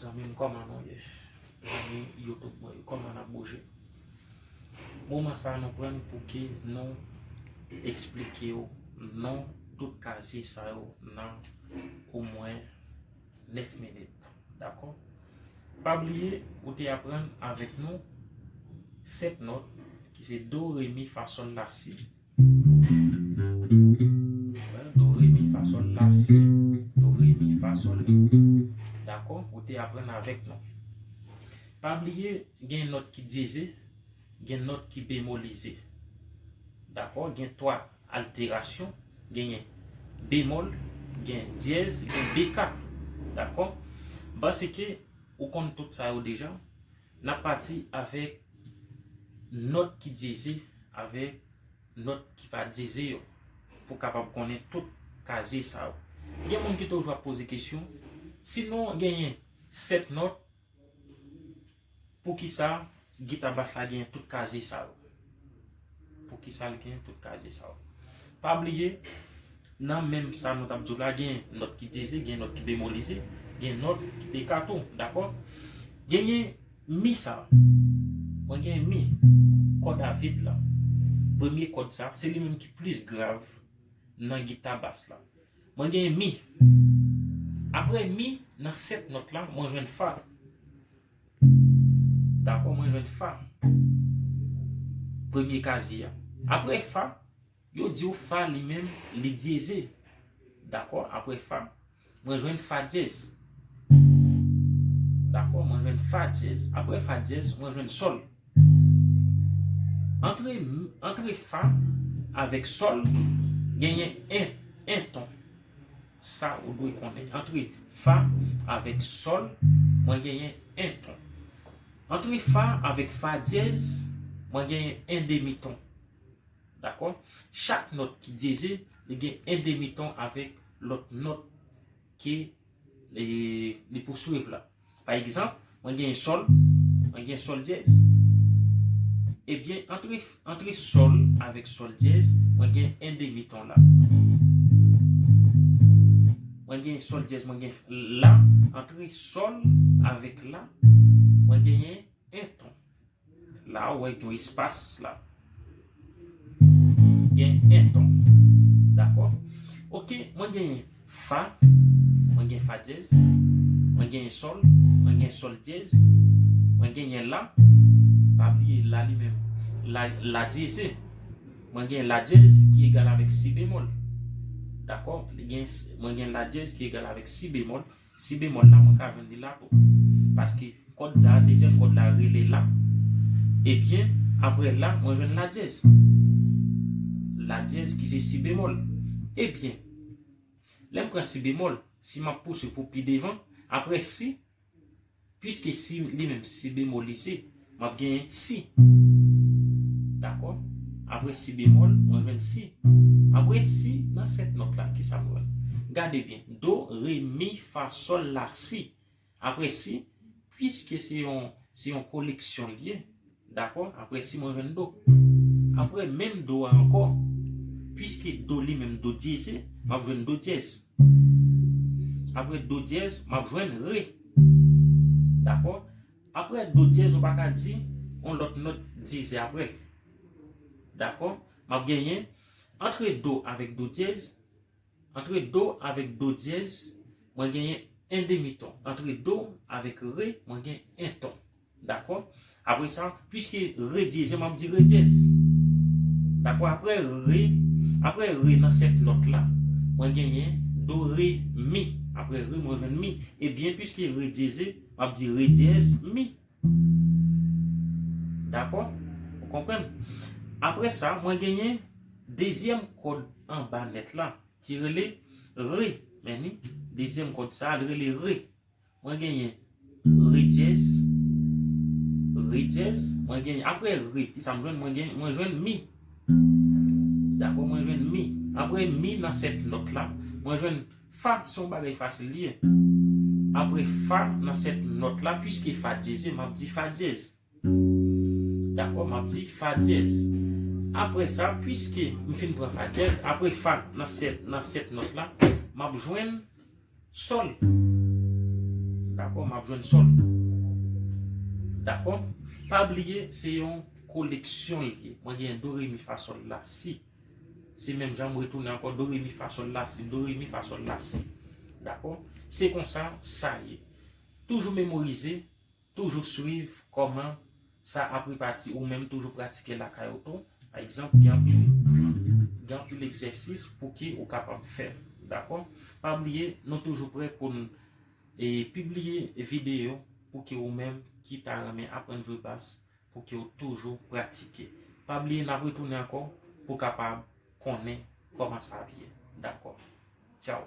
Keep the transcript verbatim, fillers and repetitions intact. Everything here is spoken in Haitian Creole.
Zanmi m, kòman nou ye? Zanmi YouTube mwen yo, kòman n ap bouje? Moman sa a nou pran pou ke nou eksplike w non tout kazye sa yo nan omwen nèf minit. Dakò? Pa bliye, ou te aprann avèk nou sèt nòt, ki se do, re, mi, fa, sòl, la, si. Wè, do, re, mi, fa, sòl, la, si. Do, re, mi, fa, sòl, la. Dakò? Ou te aprann avèk nou. Pa bliye, gen nòt ki dyeze, gen nòt ki bemolize. Dakò? Gen twa alterasyon, genyen bemòl, gen dyèz, gen beka. Dakò? M panse ke ou konn tout sa yo deja. N ap pati avèk nòt ki dyeze avèk nòt ki pa dyeze yo, pou w kapab konnen tout kazye sa yo. Gen moun ki toujou ap poze kesyon, si nou genyen sèt nòt, poukisa gita bas la genyen tout kazye sa yo? Poukisa l genyen tout kazye sa yo? Pa bliye, nan menm sa nou t ap di w la, gen nòt ki dyeze, gen nòt ki bemolize, gen nòt ki beka tou, dakò? Genyen mi sa. Mwen gen mi, kòd a vid la. Premye kòd sa, se li menm ki plis grav nan gita bas la. Mwen gen mi. Apre mi, nan sèt nòt la, mwen jwenn fa. Dakò, mwen jwenn fa. Premye kazye a. Apre fa, yo di w fa li menm, li dyeze. Dakò, apre fa, mwen jwenn fa dyèz. Dakò, mwen jwenn fa dyèz. Apre fa dyèz, mwen jwenn sòl. Antre, antre fa avèk sòl, genyen en, en ton. Sa ou dwe konnen. Antre fa avèk sòl, mwen genyen en ton. Antre fa avèk fa dyèz, mwen genyen en demi ton. Dakò? Chak nòt ki dyeze, li gen en demi ton avèk lòt nòt ke li, li pou swiv la. Pa egzanp, mwen gen sòl, mwen gen sòl dyèz. Ebyen, antre, antre sòl avèk sòl dyèz, mwen gen en demi ton la. Mwen gen sòl dyèz, mwen gen la, antre sòl avèk la, mwen genyen en ton. La, ou wè gen yon espas la. Gen en ton. Dakò? Ok, mwen gen fa, mwen gen fa dyèz, mwen gen sòl, mwen gen sòl dyèz, mwen gen la. Pa bliye la li menm. La, la dyeze. Mwen gen la dyèz ki egal avèk si bemòl. Dakò? Li gen, mwen gen la dyèz ki egal avèk si bemòl. Si bemòl la, mwen ka jwenn li la tou. Paske kòd sa, dezyèm kòd la rele la. Ebyen, apre la, mwen jwenn la dyèz. La dyèz ki se si bemòl. Ebyen, lè m pran si bemòl, si m ap pouse pou pi devan, apre si, piske si li menm si bemòl li se, m ap genyen si. Dakò? Apre si bemòl, mwen jwenn si. Apre si, nan sèt nòt la, kisa m jwenn? Gade byen. Do, re, mi, fa, sòl, la, si. Apre si, piske se yon, se yon koleksyon li ye, dakò? Apre si, mwen jwenn do. Apre menm do a ankò, piske do li menm do dyeze, m ap jwenn do dyèz. Apre do dyèz, m ap jwenn re. Dakò? Apre do dyèz, ou pa ka di yon lòt nòt dyeze apre l. Dakò? M ap genyen antre do avèk do dyèz, antre do avèk do dyèz, mwen genyen en demi ton. Antre do avèk re, mwen gen en ton. Dakò? Apre sa, piske re dyeze, m ap di re dyèz. Dakò? Apre re, apre re nan sèt nòt la, mwen genyen do, re, mi. Apre re, mwen jwenn mi. Ebyen, piske re dyeze, m ap di re dyèz, mi. Dakò? Ou konprann? Apre sa, mwen genyen dezyèm kòd anba nèt la, ki rele re. Men ni, dezyèm kòd sa, li rele re. Mwen genyen re dyèz, re dyèz, mwen genyen, apre re, kisa m jwenn? Mwen gen, mwen jwenn mi. Dakò, mwen jwenn mi. Apre mi nan sèt nòt la, mwen jwenn fa, se yon bagay fasil li ye. Apre fa nan sèt nòt la, piske fa dyeze, m ap di fa dyèz. Dakò, m ap di fa dyèz. Apre sa, piske m fin pran fa dyèz, apre fa nan sèt, nan sèt nòt la, m ap jwenn sòl. Dakò? M ap jwenn sòl. Dakò? Pa bliye, se yon koleksyon l ye. Mwen gen do, re, mi, fa, sòl, la, si. Se menm jan m retounen ankò, do, re, mi, fa, sòl, la, si, do, re, mi, fa, sòl, la, si. Dakò? Se konsa sa ye. Toujou memorize, toujou swiv kòman sa ap repati, ou menm toujou pratike lakay ou tou. Pa egzanp, gen anpil, gen anpil egzèsis pou ke ou kapab fè. Dakò? Pa bliye, nou toujou prè pou n e pibliye videyo pou ke ou menm ki ta renmen aprann jwe bas, pou ke ou toujou pratike. Pa bliye, n ap retounen ankò pou kapab konnen kòman sa ap ye. Dakò?